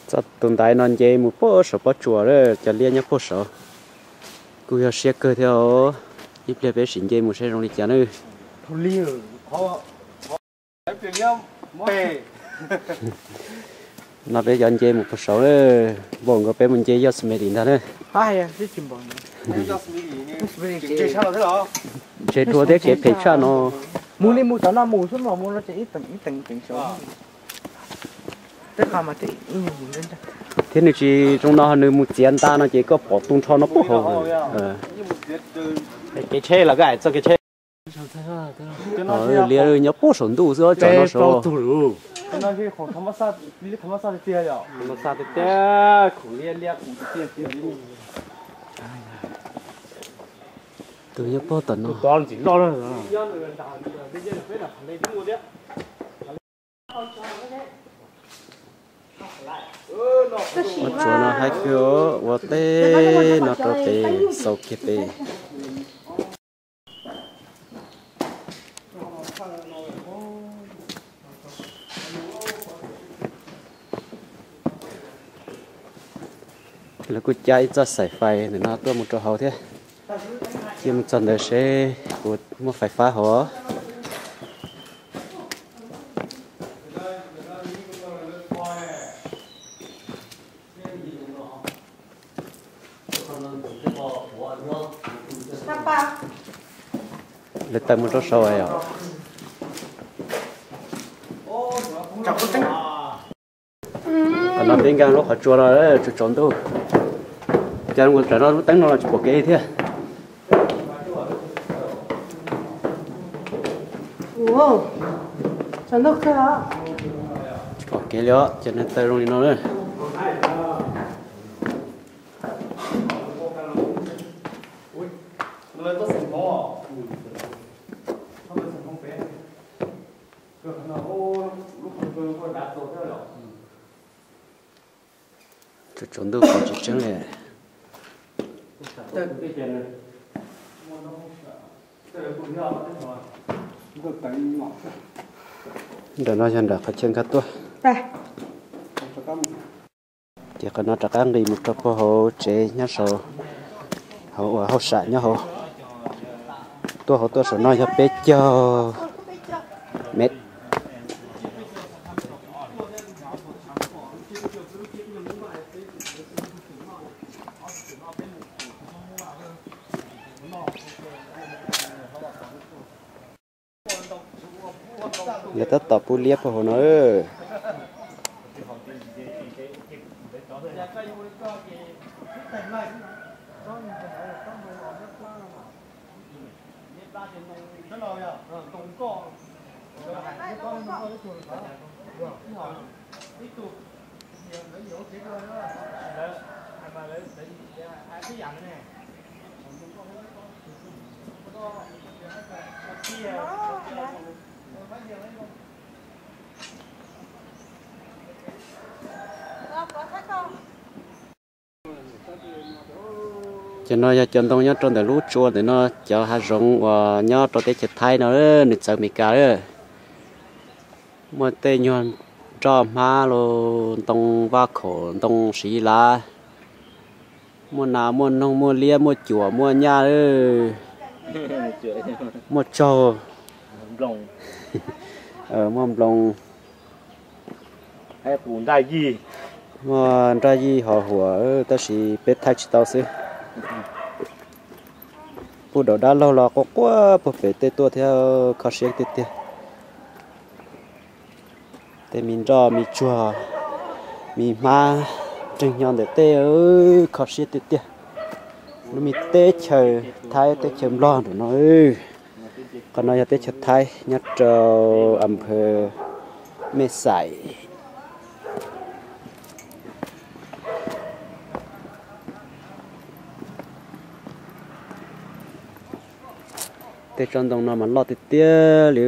Txoj tus ntaiv no nce mus puag saum pob tsuas lawm, cov liab nyob puag saud. Kuj yog siab kawg thiab os. Ib pliag peb sim nce mus seb zoo li cas nawb. No peb cov nce mus puag saud lawm, npaum nkaus peb mus nce Yosemite ntag na. Ntse dua thiab kev phem tshaj no. Thiab nws tsis zoo no, nws mus txiav nta no ces koj pom tu nrho no puag hauv. Kev tsheb los koj hais txoj kev tsheb. Liab nyob puag saum ntuj xwb, tsov no saud. Tus nyob puag tom no. Ua tsuav no haib kawg, ua teb no rau pem, xaus kiag pem. Lawv kuj cab ib txoj xaim fais ntawm no tuaj mus rau hauv thiab. Cia mus txog ntawd seb puas muaj fais fab hauv. Lawv tawm mus rau saud yom. Qhov no peb nkag lub qhov tsua no, tsaus tsaus ntuj. Cas mus tawm no lub teeb no los tsis pom kev thiab. Tsis pom kev li os, ces neeg taw zoo li no na. Tsaus tsaus ntuj pom tsis tseeb li. Nram no yog nram qhov chaw nkag tuaj. Ces qhov no rov qab nqis mus rau puag hauv tsev nyob saud, hauv uas hauj sam nyob hauv. Tuaj hauv tuaj saum no yog peb caug mev. Lawv tab tom pub liab puag hauv no. Cov no yog cov ntoo nyob rau ntawm lub tsua ntawm no, cov hav zoov uas nyob rau teb chaws Thaib no, nws txawv Amelikas lawm. Muaj tej nyuag nroj hmab los ntoo vaj khaum, ntoo siv lav, muaj nas muaj noog, muaj liab muaj cuam muaj nyaj, muaj tsaug, muaj nploos, muaj nraj yij hos huam, tab sis peb thaij tsis tau xwb. Puj daum dab laug los quaj quaj puag pem tej tuaj thiab, kho siab tiag tiag. Tej me nroj me tsuag, me hmab, nreeg nyo ntawm tej, kho siab tiag tiag. Lub me teb chaws Thaib teb chaws Nplog ntawm no. Qhov no yog teb chaws Thaib nyob rau am phawv Mej Xais. Tej tsob ntoo no mas loj tiag tiag li.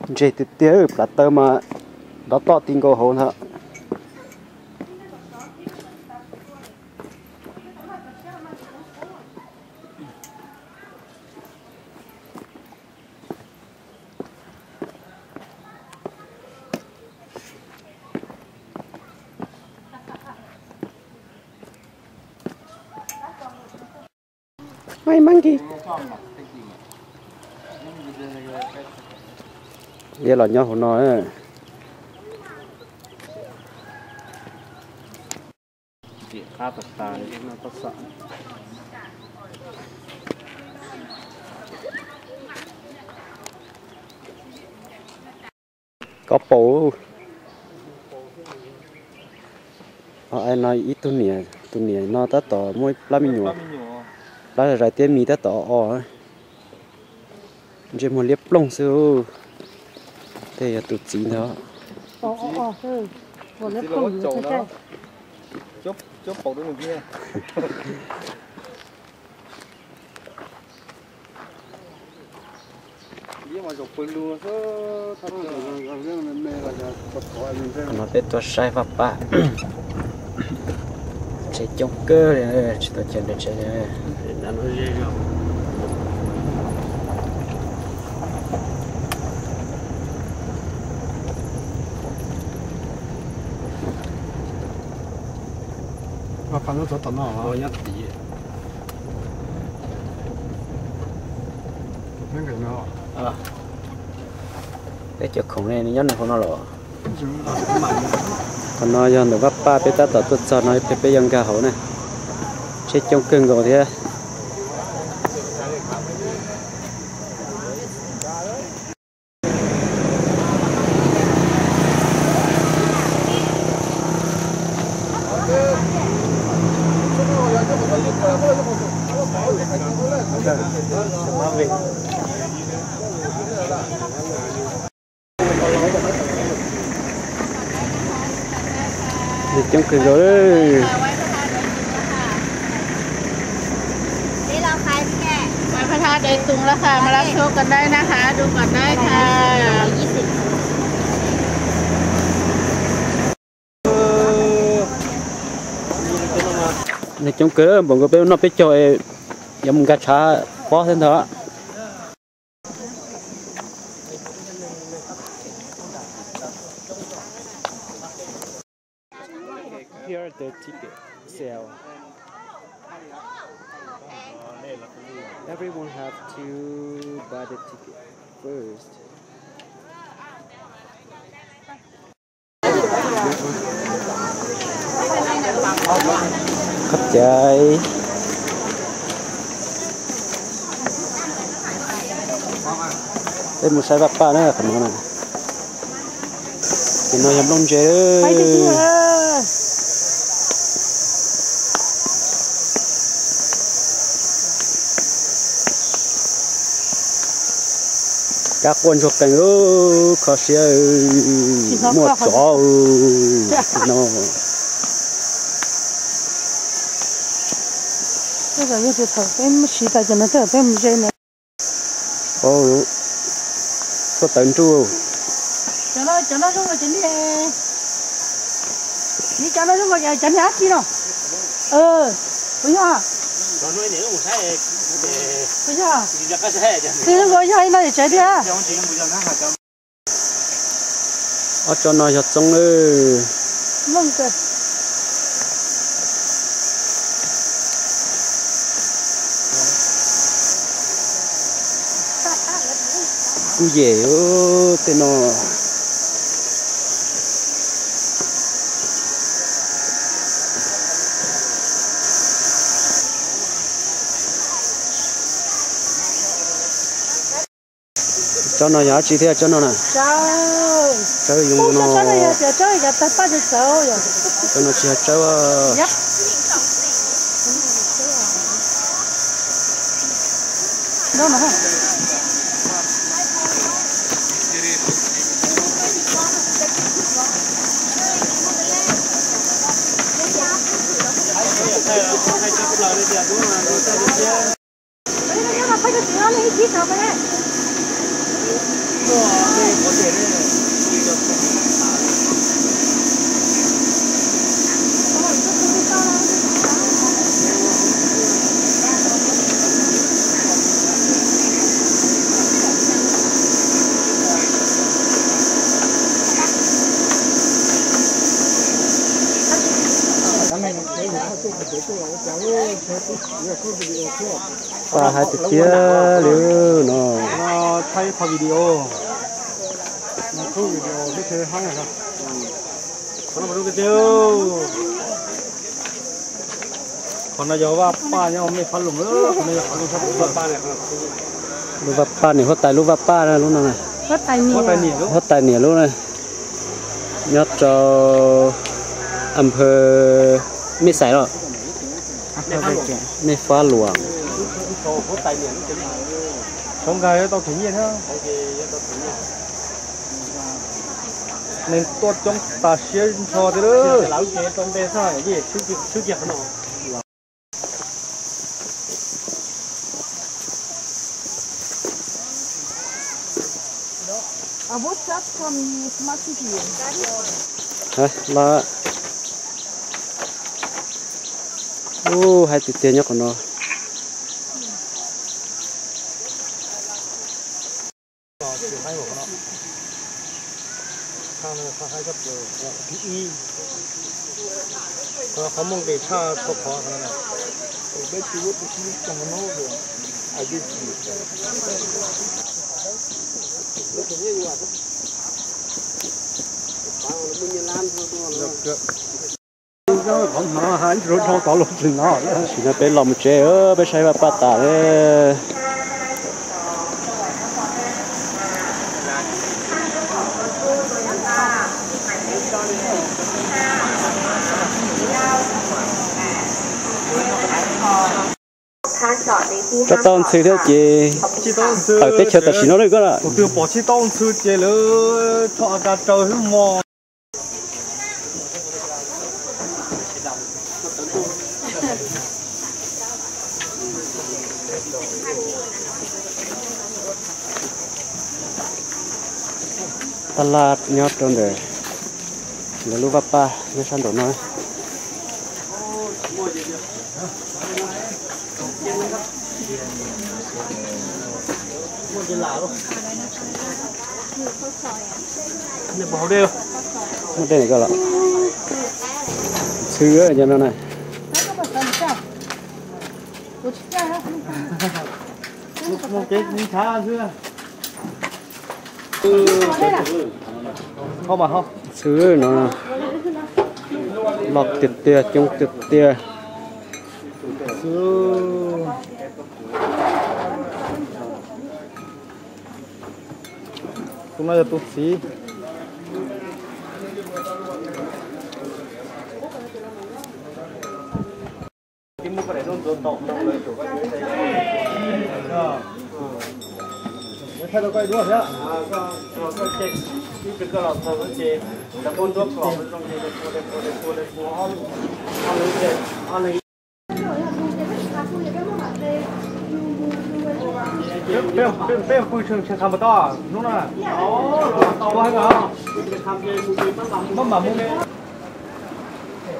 Ntseg tiag tiag, plav taw mas nrov toj ti nkaus hauv ntag. Liab los nyob hauv no. Koj paus. No ib tug niam, tus niam no tab tom muaj ib plab me nyuam, plab zais thiab mis tab tom o o. Ntsej muag liab ploog xwb. Tej yog tus txiv ntag. No peb tuaj saib Vaj Paj. Tsev coob kawg li, tsis tau chaw nrhiav tsev li. Vaj Paj nyob txog tom no, nyob tid. Peb cov khoom ne nws nyob nws hauv no los. Qhov no yog ntawm Vaj Paj, peb tab tom tuaj txog no ib pliag peb yuav nkag hauv na. Tsheb coob kawg nkaus thiab. Coob kawg nkaus. Mai Paj Thaj Dej Tooj lawm, ma lab sua kom dai na ha, du kom dai ha. Neeg coob kawg, npaum nkaus peb noj peb caug, yuav mus nkag tshav pob thiab ntag. Here the ticket sale. Everyone have to buy the ticket first. Khab cai. Peb mus saib Vaj Paj na, qhov no na. Ces no yog nplooj ntse. Kab quaj ntsuag qees, kho siab, muaj tsov no. Peb siv tas cov no, peb mus ze na. Tuaj tawv nruj. Cov no zoo nkaus cov niag, cov no zoo nkaus cov niag dab tsi no. Puas yog? Puas yog? Twb zoo nkaus yog ib no yog tsev tiag. Ob tsob no yog txoob lawm. Kuj yem tej no. Tsob no yog dab tsi thiab tsob no na? Tsawb zoo no. Tsob no tsis yog tsawb. Paj haib tiag tiag li no. Thaij qhov video, qhov video thiab. Qhov no yog Vaj Paj nyob Mej Fab Loos, qhov no yog qhov lub Vaj Paj. Lub Vaj Paj, niam huab tais lub Vaj Paj na, lub no na. Huab tais niam lub na. Nyob rau a pha Mej Xais los, Mej Fab Loos. Neeg tuaj coob tas siab ntsho tiag. Ub, haib tiag tiag nyob qhov no. Qhov muaj nqis tshaj txhua qhov. Tam sim no peb los mus tsev, peb saib Vaj Paj tas lawm. Tsis tau ntxhw thiab ces tawm teb chaws tam sim no lawm koj na. Tus twg pom tsis tau ntxhw ces lawv tso a ka raws xwb mog. Tab laj nyob rau ntawm lawv lub Vaj Paj nyob sab nraum no. Muaj dej koj los? Ntxhw cov no na. Ntxhw no los tiag tiag, coob tiag tiag. Tus no yog tus txiv. Peb pw tseem tseem qhov mas tau hnub no.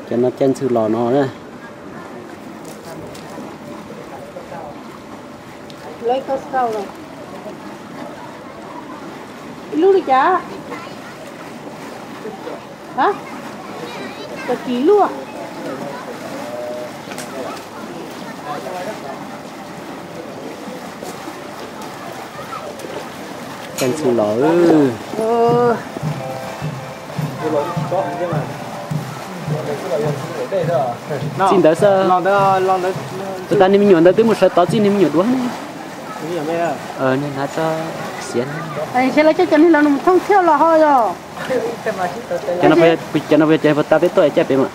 Cov no caij ntxhw los no na. Ib lub li cas? Hab, tag kis luaj. Caij ntxhw los. Txij ntawd xwb. Tus tag niag me nyuam ntawd twb mus sawv tod txij niag me nyuam duav ne. Niag hnav txoj xiav. Lawv coj cov niag los thooj thiab los ho yog. Cov no puas yog cov puas tau peb tuaj caij pem mas?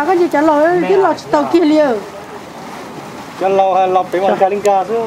Koj ntsia cov laus twb los tsis tau kiag li. Cov laus los pem mas nkag li nkag xwb.